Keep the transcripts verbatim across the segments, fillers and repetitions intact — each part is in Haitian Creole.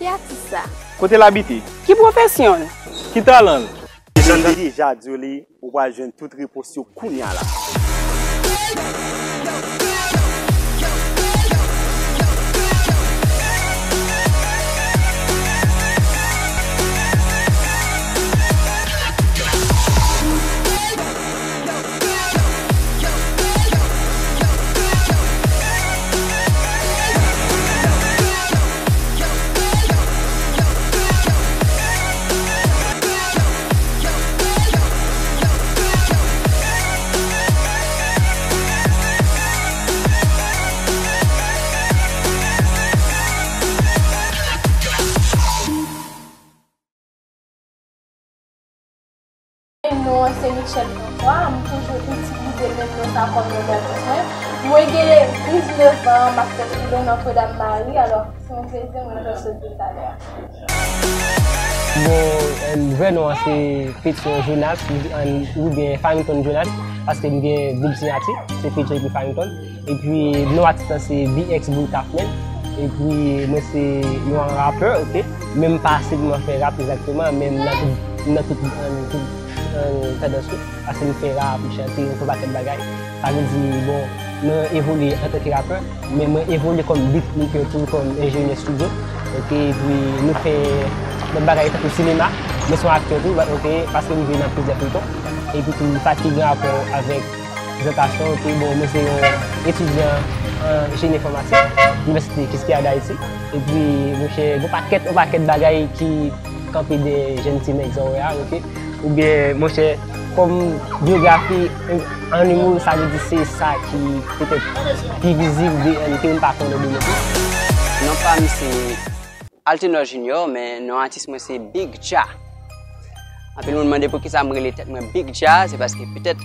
Ki atis sa? Kote l abite? Ki pwofesyon l? Ki talan l? Jan m te deja di w li, ou pral jwenn tout repons yo kounya la. Non an se Michelle François, m toujou itilize menm non sa kòm non d'atis mwen. Mwen gen diznèf an, m ap fè sou non Notre Dame Marie, alò se yon plezi mwen fè sot di talè a. Bon, vrè non an se Petion Jonas, oubyen Farrington Jonas, paske m gen doub siyati, se Petion epi Farrington. Epi non atis lan se B X Boy Tafmen. Epi mwen se yon rapè, oke. Men m pa senpman fè rap egzakteman, men m nan tout, m nan tout, tout, tandans yo. Paske m fè rap, m chante, m fè yon pakèt bagay. Sa vle di, bon, mwen evolye antanke rapè, men mwen evolye kòm beatmaker tou, kòm enjenyè estidyo. Oke, epi nou fè lòt bagay tankou sinema. Mwen se yon aktè tou, oke, paske m jwe nan plizyè feyton. Epi tou, sa ki gen rapò avèk prezantasyon, oke, bon, mwen se yon etidyan an jeni enfòmatik, Inivèsite Quisqueya d'Haïti. Epi, monchè, gon pakèt, yon pakèt bagay ki kanpe dèyè jèn ti nèg sa w wè a, oke? Oubyen, monchè, kòm byografi, an yon mo, sa vle di se sa ki petèt pi vizib de, ke m pa konnen de mwen tou. Non pa m se Altenor Junior, men non atis mwen se Big Jah. Anpil moun mande poukisa m rele tèt mwen Big Jah, se paske petèt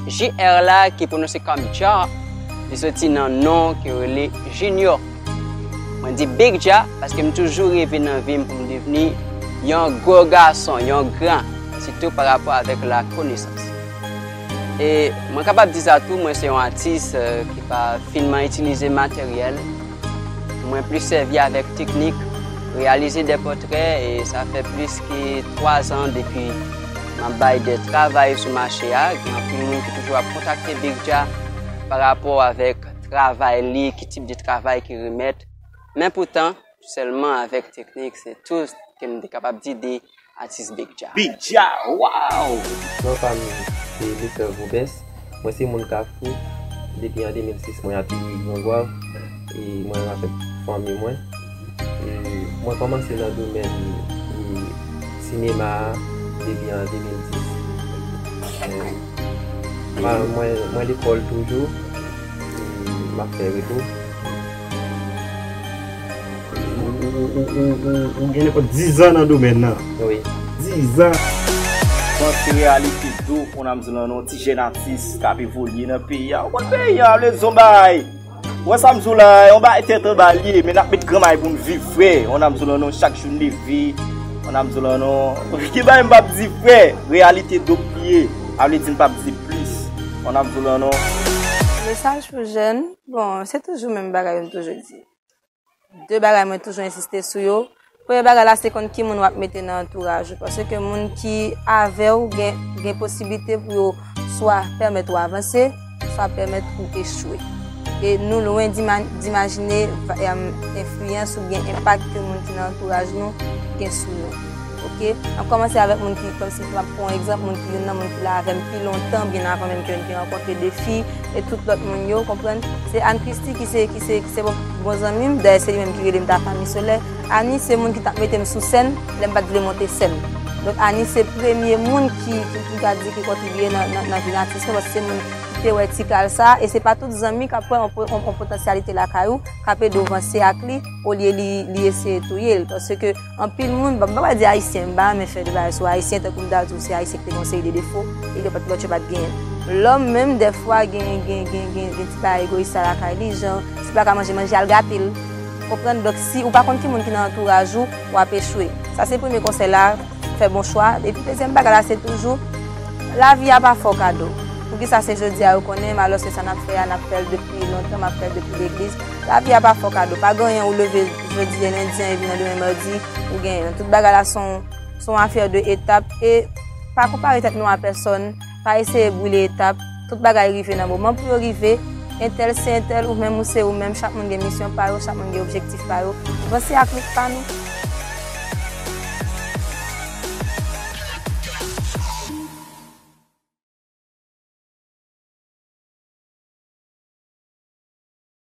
J R la ki pwononse kòm Jah, li soti nan non ki rele Junior. Mwen di Big Jah paske m toujou reve nan vi m pou m devni yon gwo gason, yon gran, sitou pa rapò avèk lakonesans. E mwen kapab di sa tou, mwen se yon atis, eh, ki pa finman itilize materyèl. Mwen plis sèvi avèk teknik, reyalize de pòtrè, e sa fè plis ke twa zan depi m ap bay de travay sou mache a. Gen anpil moun ki toujou ap kontakte Big Jah pa rapò avèk travay li, ki tip de travay ki remèt. Men poutan, sèlman avèk teknik, se tou ke m te kapab di de atis Big Jah. Big Jah, waw! Non pa m se Victor Vobès. Mwen se moun Kafou. Depi an de mil sis, mwen ateri Gran Gwav. E mwen avèk fanmi mwen. E mwen kòmanse nan domèn, e, sinema a depi an de mil dis. E, mwen, mwen, mwen lekòl toujou. E m ap fè retou. Ou, ou, ou, ou, ou, ou gen nenpòt diz an nan domèn nan. Wi. Diz an. Bon, se reyalite do, on a m di w lan non, ti jèn atis k ap evolye nan peyi a. Ou konn peyi a, vle di yon bagay. Ou wè sa m di w la, yon bagay tèt anba l ye, men n ap met granmay pou n viv frè. On a m di w lan non, chak jou n leve. On a m di w lan non, gen bagay m p ap di frè. Reyalite do k li ye. A vle di n p ap di plis. On a m di w lan non. Mesaj pou jèn, bon, se toujou menm bagay yo m toujou di. De bagay mwen toujou ensiste sou yo. Premye bagay la, se konn ki moun w ap mete nan antouraj ou. Paske moun ki avè w gen, gen posiblite pou yo swa pèmèt ou avanse, swa pèmèt ou echwe. E nou lwen dima-, dimajine va-, em, enfliyans oubyen enpak ke moun ki nan antouraj nou gen sou nou. Oke? M ap kòmanse avèk moun ki, kòmsi m ap pran yon egzanp, moun ki, youn nan moun ki la avè m pi lontan, byen avan menm ke n te rankontre Defi, e tout lòt moun yo, konprann? Se Anne Christie ki se, ki se, ki se bon, bon zanmi m, dayè se li menm ki rele m ta Fanmi Solèy. Annie se moun ki t ap mete m sou sèn, lè m pa t vle monte sèn. Donk, Annie se premye moun ki, ki, ki ka di ki kontribiye nan, nan, nan vi atis mwen, paske se moun ki te wè ti kal sa, e se pa tout zanmi k ap wè yon po-, yon, yon potansyalite lakay ou, k ap ede w vanse ak li, olye li, li eseye touye l. Paske anpil moun, bon, m pa pral di ayisyen, m pa renmen fè de bagay sou ayisyen, tankou m ta di w se ayisyen ki te gen yon seri de defo, e lòt, lòt yo pa t genyen. Lòm menm, dèfwa, gen, gen, gen, gen, gen ti bagay egoyis sa lakay li, jan, si l pa ka manje, manje al gate l. Konprann? Donk, si ou pa konn ki moun ki nan antouraj ou, w ap echwe. Sa se premye konsèy la, fè bon chwa. Epi dezyèm bagay la, se toujou, lavi a pa fè w kado. Poukisa se jodi a yo konnen m, alòske sa n ap fè a, n ap fè l depi lontan, m ap fè l depi legliz? Lavi a pa fè w kado. Pa gen anyen ou leve jodi e lendi an, epi nan demen madi, ou genyen l. Tout bagay la se yon, se yon afè de etap. E pa konpare tèt nou a pèsòn, pa eseye brile etap. Tout bagay rive nan moman pou yo rive. Entèl se entèl, ou menm ou se ou menm, chak moun gen misyon pa yo, chak moun gen objektif pa yo. Vanse ak wout pa nou.